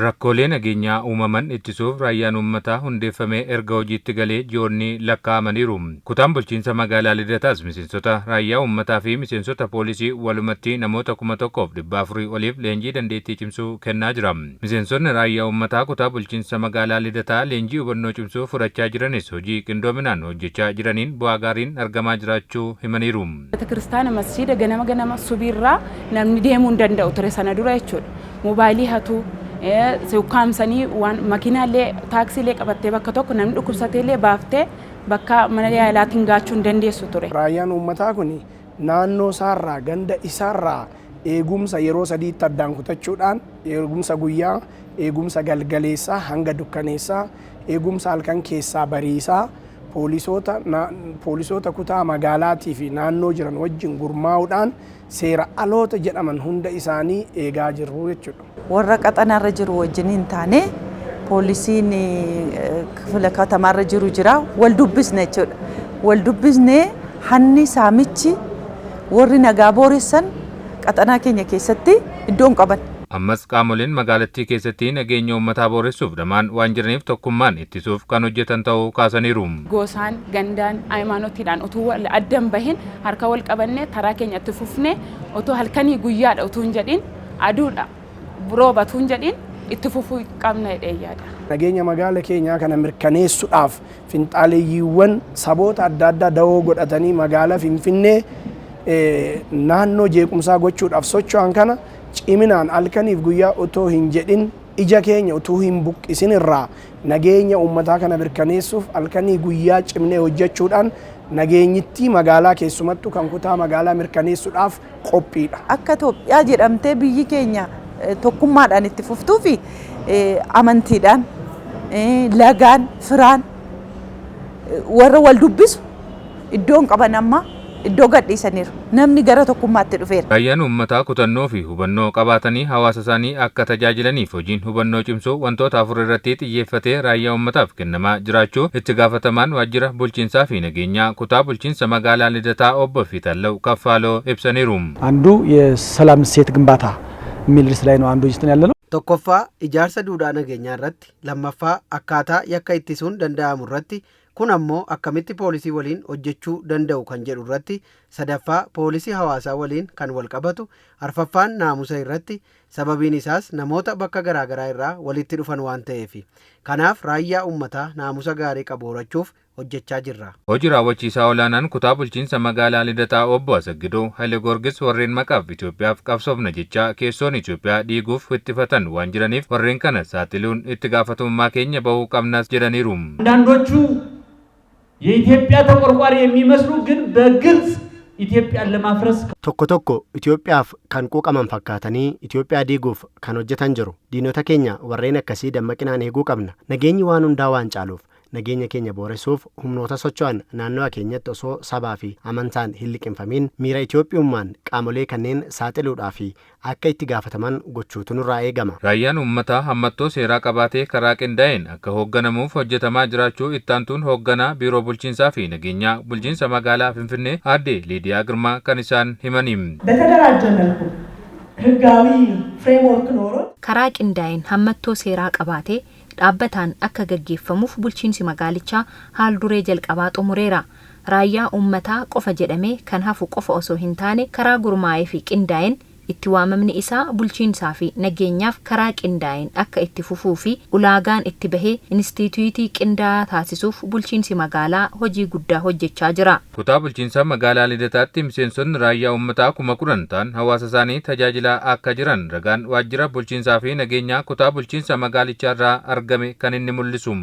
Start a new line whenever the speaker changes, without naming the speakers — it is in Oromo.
Rakkoolee nageenyaa uumaman ittisuuf raayyaan uummataa hundeeffamee erga hojiitti galee ji'oonni lakkaa'amaniiru. Kutaan bulchiinsa magaalaa Lidataas miseensota raayyaa uummataa fi miseensota poolisii walumatti namoota 1,400 oliif leenjii dandeettii cimsuu kennaa jira. Miseensonni raayyaa uummataa kutaa bulchiinsa magaalaa Lidataa leenjii hubannoo cimsuu fudhachaa jiranis hojii qindoominaan hojjechaa jiraniin bu'aa gaariin argamaa jiraachuu himaniiru.
Kiristaana masjiida ganama ganama subiirraa namni deemuu hin danda'u ture sana dura jechuudha. Moobaayilii hatu, ukkaamsanii, waan makiinaallee taaksiilee qabattee bakka tokko namni dhukkubsateellee baaftee bakka mana yaalaatiin gaachuu hin dandeessu ture.
Raayyaan uummataa kun naannoo isaarraa, ganda isaarraa eegumsa yeroo sadiitti addaan kutachuudhaan, eegumsa guyyaa, eegumsa galgaleessaa hanga dukkaneessaa, eegumsa halkan keessaa bariisaa, poolisoota kutaa magaalaatii fi naannoo jiran wajjin gurmaa'uudhaan seera aloota jedhaman hunda isaanii eegaa jiru jechuudha.
Warra qaxanaarra jiru wajjin hin taane, poolisiin kifila katamaarra jiru jira, wal dubbisne jechuudha. Wal dubbisnee hanni saamichi warri nagaa booressan qaxanaa keenya keessatti iddoo hin qaban.
Ammas qaamoleen magaalattii keessatti nageenya uummataa booressuuf dhamaan waan jiraniif tokkummaan ittisuuf kan hojjetan ta'uu kaasaniiru.
Gosaan, gandaan, hayimaanotiidhaan utuu adda hin bahin harka wal qabannee taraa keenya itti fufnee, utuu halkanii guyyaadha utuu hin jedhin, aduudha rooba utuu hin jedhin, itti fufuu qabna jedhee yaada.
Nageenya magaala keenyaa kana mirkaneessuudhaaf finxaaleeyyiiwwan saboota adda addaa dawoo godhatanii magaalaa Finfinnee naannoo jeequmsaa gochuudhaaf socho'an kana ciminaan halkaniif guyyaa otoo hin jedhin, ija keenya utuu hin buqqisin irraa nageenya uummataa kana mirkaneessuuf halkanii guyyaa cimnee hojjechuudhaan nageenyittii magaalaa, keessumattuu kan kutaa magaalaa mirkaneessuudhaaf qophiidha.
Akka Itoophiyaa jedhamtee biyyi keenya tokkummaadhaan itti fuftuu fi amantiidhaan, lagaan, firaan warra wal dubbisu iddoon qaban amma iddoo gadhiisaniiru. Namni gara tokkummaatti dhufeera.
Raayyaan uummataa kutannoo fi hubannoo qabaatanii hawaasa isaanii akka tajaajilaniif hojiin hubannoo cimsuu wantoota afur irratti xiyyeeffatee raayyaa uummataaf kennamaa jiraachuu itti gaafatamaan waajjira bulchiinsaa fi nageenyaa kutaa bulchiinsa magaalaa Lidataa obbo Fiitallaw Kaffaaloo ibsaniiru.
አንዱ የሰላም እሴት ግንባታ የሚል ርዕስ ላይ ነው አንዱ እየሰጠን ያለ ነው።
Tokkoffaa, ijaarsa duudhaa nageenyaa irratti, lammaffaa, akkaataa yakka ittisuun danda'amu irratti, kun ammoo akkamitti poolisii waliin hojjechuu danda'u kan jedhu irratti, sadaffaa, poolisii hawaasaa waliin kan wal qabatu, arfaffaan naamusa irratti, sababiin isaas namoota bakka garaagaraa irraa walitti dhufan waan ta'eef. Kanaaf raayyaa uummataa naamusa gaarii qabu horachuuf hojjechaa jirra.
Hojii raawwachiisaa olaanaan kutaa bulchiinsa magaalaa Lidataa obbo Asaggidoo Haile Goorgis warreen maqaaf Itoophiyaaf qabsoofna jecha keessoon Itoophiyaa diiguuf wixxifatan waan jiraniif warreen kana saaxiluun itti gaafatamummaa keenya bahuu qabnas jedhaniiru.
አንዳንዶቹ የኢትዮጵያ ተቆርቋሪ የሚመስሉ ግን በግልጽ ኢትዮጵያን ለማፍረስ
Tokko tokko Itoophiyaaf kan quuqaman fakkaatanii Itoophiyaa diiguuf kan hojjetan jiru. Diinota keenya warreen akkasii dammaqinaan eeguu qabna. Nageenyi waan hundaa waan caaluuf nageenya keenya booressuuf humnoota socho'an naannawa keenyatti osoo sabaa fi amantaan hin liqimfamiin miira Itoophiyummaan qaamolee kanneen saaxiluudhaa fi akka itti gaafataman gochuutu nurraa eegama.
Raayyaan uummataa hammattoo seeraa qabaatee karaa qindaa'een akka hoogganamuuf hojjetamaa jiraachuu ittaantuun hoogganaa biiroo bulchiinsaa fi nageenyaa bulchiinsa magaalaa Finfinnee aadde Liidiyaa Girmaa kan isaan himaniin.
በተደራጀ መልኩ ህጋዊ ፍሬምወርክ ኖሮት
Karaa qindaa'een hammattoo seeraa qabaatee dhaabbataan akka gaggeeffamuuf bulchiinsi magaalichaa haal duree jalqabaa xumureera. Raayyaa uummataa qofa jedhamee kan hafu qofa osoo hin taane, karaa gurmaa'ee fi qindaa'een itti waamamni isaa bulchiinsaa fi nageenyaaf karaa qindaa'een akka itti fufuu fi ulaagaan itti bahee inistituutii qindaa'aa taasisuuf bulchiinsi magaalaa hojii guddaa hojjechaa jira.
Kutaa bulchiinsa magaalaa Lidataatti miseensonni raayyaa uummataa 10,000 ta'an hawaasa isaanii tajaajilaa akka jiran ragaan waajjira bulchiinsaa fi nageenyaa kutaa bulchiinsa magaalichaa irraa argame kan inni mul'isu.